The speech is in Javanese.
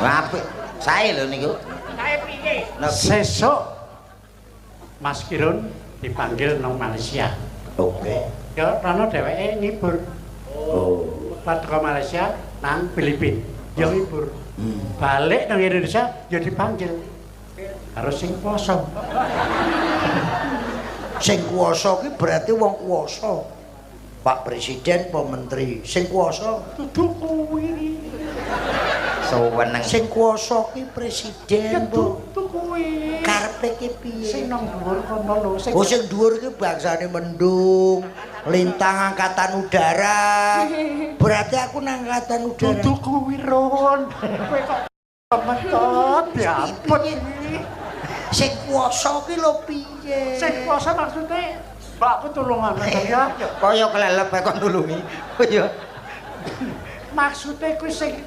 Apik. Sae lho niku. Sae piye? Sesuk Mas Kirun dipanggil nang Malaysia. Oke. Ya rono dheweke ngibur. Oh. Bar teko Malaysia nang Filipina. Ya ngibur. Balik nang Indonesia ya dipanggil. Harus sing poso. Sing kuwasa ki berarti wong kuwasa. Pak Presiden apa menteri? Sing kuwasa Dudu kuwi. Suweneng. Sing kuwasa ki presiden apa? Dudu kuwi. Karepe ki piye? Sing nang dhuwur kono lho, sing Oh, sing dhuwur ki bangsane mendung, lintang angkatan udara. Berarti aku nang angkatan udara. Dudu kuwi, Ron. Kowe kok metot ya ampun. Sing kuwasa ki lho piye? Sing kuwasa maksudnya Mbak, aku tulungan ya. Kaya kelelep kon nulungi. Oh iya. Maksudnya kuwi sing